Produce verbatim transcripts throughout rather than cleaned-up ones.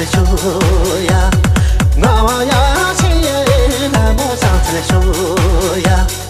ཤོག་ཡ། ངག་དབང་ཡ་ཆེན་ལྷ་མོ་བྱང་ཚར་ཤོག་ཡ།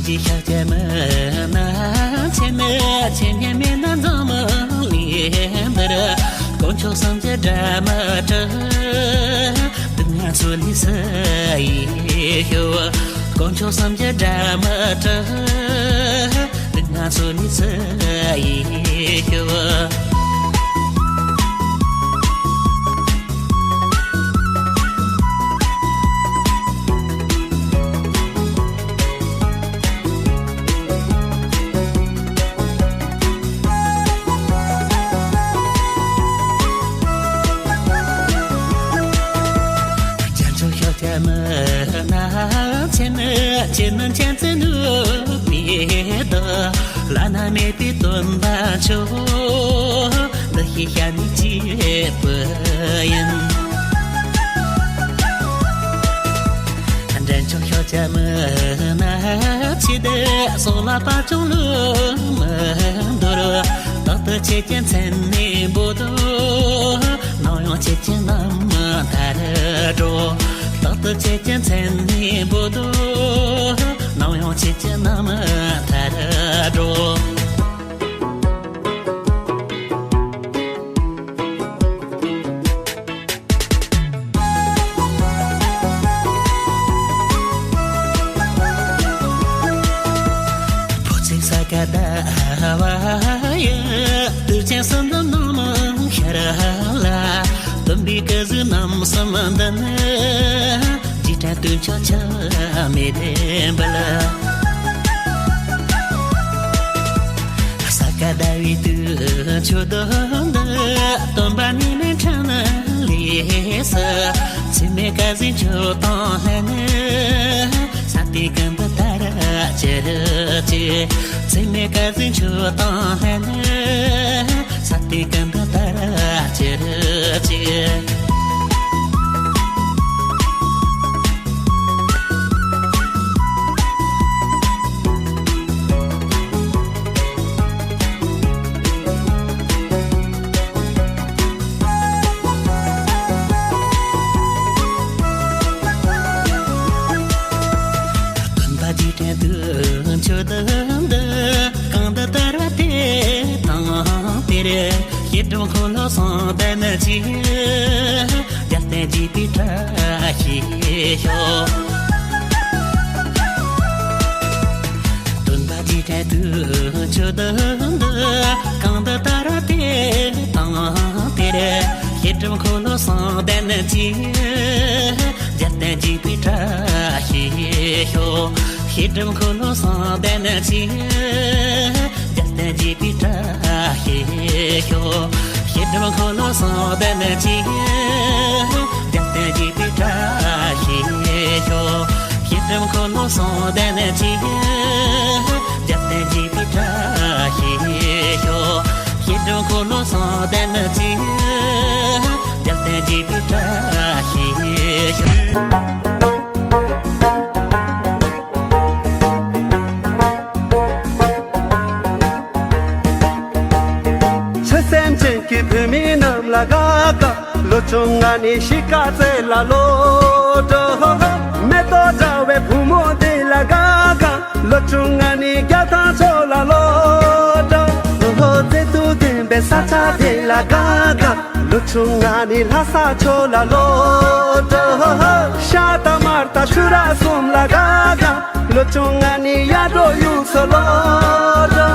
ཅི་ཤ་ཅེ་མི་ན་ཆེ་ནི་ཆེ་ཉེ་མེ་ན་འཛམ་གླིང་འདིར། དཀོན་མཆོག་སེམས་ཅན་དགྲ་མི་གྲལ་དུག་ང་ཚོ་ལི་སི་ཡི་ཤོ། དཀོན་མཆོག་སེམས་ཅན་དགྲ་མི་གྲལ་དུག་ང་ཚོ་ལི་སི་ཡི་ཤོ། རྒྱལ་མཆོག་ཤཱཀྱ་མི་ན་ཆེན་ཆེན་ཆེན་བཙན་ནུས་མེད་དོ། བླ་ན་མེད་པའི་སྟོན་པ་མཆོག་འདི་ཞིག་ཤ་ནི་གཅིག་པུ་ཡིན། འདྲེན་མཆོག་ཤོག་ཅ་མི་ན་ཆེ་དེ་སོགས་ལ་པ་ཅུང་ལུ་མི་འདོར། རྟག་ཏུ་ཆེ་ཅན་མཚན་ནས་འབོད་དོ། ནམ་ཡང་ཆེ་ཅན་ནམ་ཐར་འགྲོ། རྟག་ཏུ་ཆེ་ཅན་མཚན་ནས་འབོད་དོ། ནམ་ཡང་ཆེ་ཅན་ནམ་ཐར་འགྲོ། ཕོ་ཚིག་ས་ཀ་ཟླ་བ་ཡི། དུས་ཆེན་གསུམ་འདི་ནང་མང་ཤར་ལ། སྟོན་པའི་སྐུ་གཟུགས་རྣམ་གསུམ་འདི་ནི། རྗེས་དྲན་དུས་མཆོད་ཆ་མེད་དེ་འབུལ། ས་ག་ཟླ་བའི་དུས་མཆོད་འདི། སྟོན་པ་ཉི་མའི་འཕྲིན་ལས་སུ། ཚེ་མེད་སྐལ་ཟིན་མཆོད་དང་ལྷན་ནི། ས་སྟེང་ཀུན་ཏུ་དར་ཅི་རུ་ཅི། ཚེ་མེད་སྐལ་ཟིན་མཆོད་དང་ལྷན་ནི། ས་སྟེང་ཀུན་ཏུ་དར་ཅི་རུ་ཅི། སྟོན་པ་རྗེས་དྲན་དུས་མཆོད་འདི། གང་དུ་དར་བ་དེ་དང་དེར། ཤེལ་སྒྲོམ་འཁོར་ལོ་གསུམ་ལྡན་གྱི། རྒྱལ་བསྟན་རྒྱས་པའི་བཀྲ་ཤིས་ཤོག། སྟོན་པ་རྗེས་དྲན་དུས་མཆོད་འདི། གང་དུ་དར་བ་དེ་དང་དེར། ཤེལ་སྒྲོམ་འཁོར་ལོ་གསུམ་ལྡན་གྱི། རྒྱལ་བསྟན་རྒྱས་པའི་བཀྲ་ཤིས་ཤོག། ཤེལ་སྒྲོམ་འཁོར་ལོ་གསུམ་ལྡན་གྱི། རྒྱལ་བསྟན་རྒྱས་པའི་བཀྲ་ཤིས་ཤོག། ཤེལ་སྒྲོམ་འཁོར་ལོ་གསུམ་ལྡན་གྱི། རྒྱལ་བསྟན་རྒྱས་པའི་བཀྲ་ཤིས་ཤོག། ཤེལ་སྒྲོམ་འཁོར་ལོ་གསུམ་ལྡན་གྱི། རྒྱལ་བསྟན་རྒྱས་པའི་བཀྲ་ཤིས་ཤོག། ཤེལ་སྒྲོམ་འཁོར་ལོ་གསུམ་ལྡན་གྱི། རྒྱལ་བསྟན་རྒྱས་པའི་བཀྲ་ཤིས་ཤོག། ཆོས་སེམས་ཅན་གྱི་བུད་མེད་རྣམས་ལ་དགའ་དགའ། ལོ་བཅོ་ལྔ་ནས་གཤིས་ཀ་རྩེ་ལ་ལོ་འགྲོ། མེ་ཏོག་འདྲ་བའི་བུ་མོ་དེ་ལ་དགའ་དགའ། ལོ་བཅོ་ལྔ་ནས་རྒྱ་ཐང་ཕྱོགས་ལ་ལོ་འགྲོ། བརྩེ་དུང་ལྡན་པའི་ས་ཆ་དེ་ལ་དགའ་དགའ། ལོ་བཅོ་ལྔ་ནས་ལྷ་ས་ཕྱོགས་ལ་ལོ་འགྲོ། ཤ་དང་མར་དང་ཆུ་ར་གསུམ་ལ་དགའ་དགའ། ལོ་བཅོ་ལྔ་ནས་ཡར་འགྲོ་ཡུལ་སོ་ལོ་འགྲོ།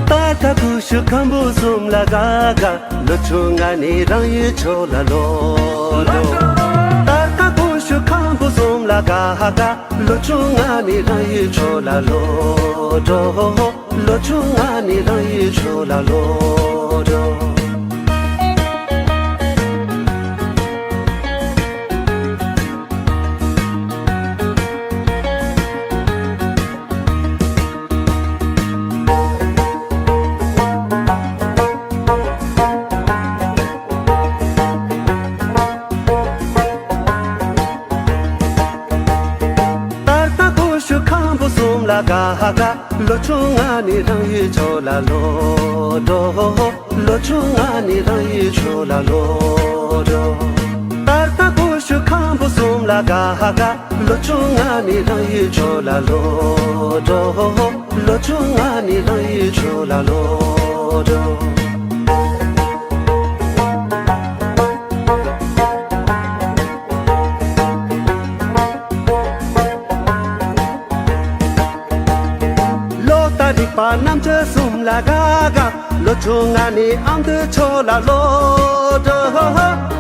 སྟར་ཀ་ཀུ་ཤུ་ཁམ་བུ་གསུམ་ལ་དགའ་དགའ། ལོ་བཅོ་ལྔ་ནས་རང་ཡུལ་ཕྱོགས་ལ་ལོ་འགྲོ། སྟར་ཀ་ཀུ་ཤུ་ཁམ་བུ་གསུམ་ལ་དགའ་དགའ། ལོ་བཅོ་ལྔ་ནས་རང་ཡུལ་ཕྱོགས་ལ་ལོ་འགྲོ། ལོ་བཅོ་ལྔ་ནས་རང་ཡུལ་ཕྱོགས་ལ་ལོ་འགྲོ། སྟར་ཀ་ཀུ་ཤུ་ཁམ་བུ་གསུམ་ལ་དགའ་དགའ། ལོ་བཅོ་ལྔ་ནས་རང་ཡུལ་ཕྱོགས་ལ་ལོ་འགྲོ། ལོ་བཅོ་ལྔ་ནས་རང་ཡུལ་ཕྱོགས་ལ་ལོ་འགྲོ། སྟར་ཀ་ ཀུ་ཤུ་ཁམ་བུ་གསུམ་ལ་དགའ་དགའ། ལོ་ཆུང་ང་ནི་རང་ཡུལ་ཕྱོགས་ལ་ལོག་འགྲོ། ལོ་ཆུང་ང་ནི་རང་ཡུལ་ཕྱོགས་ལ་ལོག་འགྲོ། ལོ་ལྟར་རིག་པ་རྣམ་དཔྱོད་གསུམ་ལ་དགའ་དགའ། ལོ་ཆུང་ང་ནི་ཨ་མདོའི་ཕྱོགས་ལ་ལོག་འགྲོ།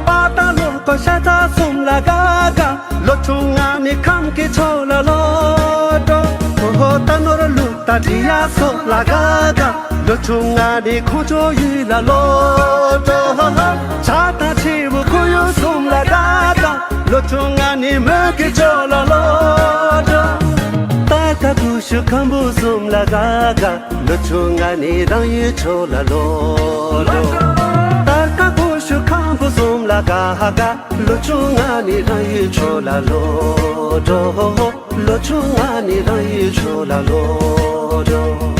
པ་དང་ལོ་ཀོ་ཤ་ཚ་གསུམ་ལ་དགའ་དགའ། ལོ་ཆུང་ང་ནི་ཁམས་ཀྱི་ཕྱོགས་ལ་ལོག་འགྲོ། ཧོ་ཧོ་རྟ་ནོར་ལུག་དང་འབྲི་གཡག་སོགས་ལ་དགའ་དགའ། ལོ་ཆུང་ང་ནི་ཁོང་ཆོ་ཡུལ་ལ་ལོག་འགྲོ། བྱ་དང་བྱིའུ་ཁོར་ཡུག་གསུམ་ལ་དགའ་དགའ། ལོ་ཆུང་ང་ནི་མོན་གྱི་ཕྱོགས་ལ་ལོག་འགྲོ། སྟར་ཀ་ཀུ་ཤུ་ཁམ་བུ་གསུམ་ལ་དགའ་དགའ། ལོ་ཆུང་ང་ནི་རང་ཡུལ་ཕྱོགས་ལ་ལོག་འགྲོ། སྟར་ཀ་ཀུ་ཤུ་ཁམ་བུ་གསུམ་ལ་དགའ་དགའ། ལོ་ཆུང་ང་ནི་རང་ཡུལ་ཕྱོགས་ལ་ལོག་འགྲོ། ལོ་ཆུང་ང་ནི་རང་ཡུལ་ཕྱོགས་ལ་ལོག་འགྲོ།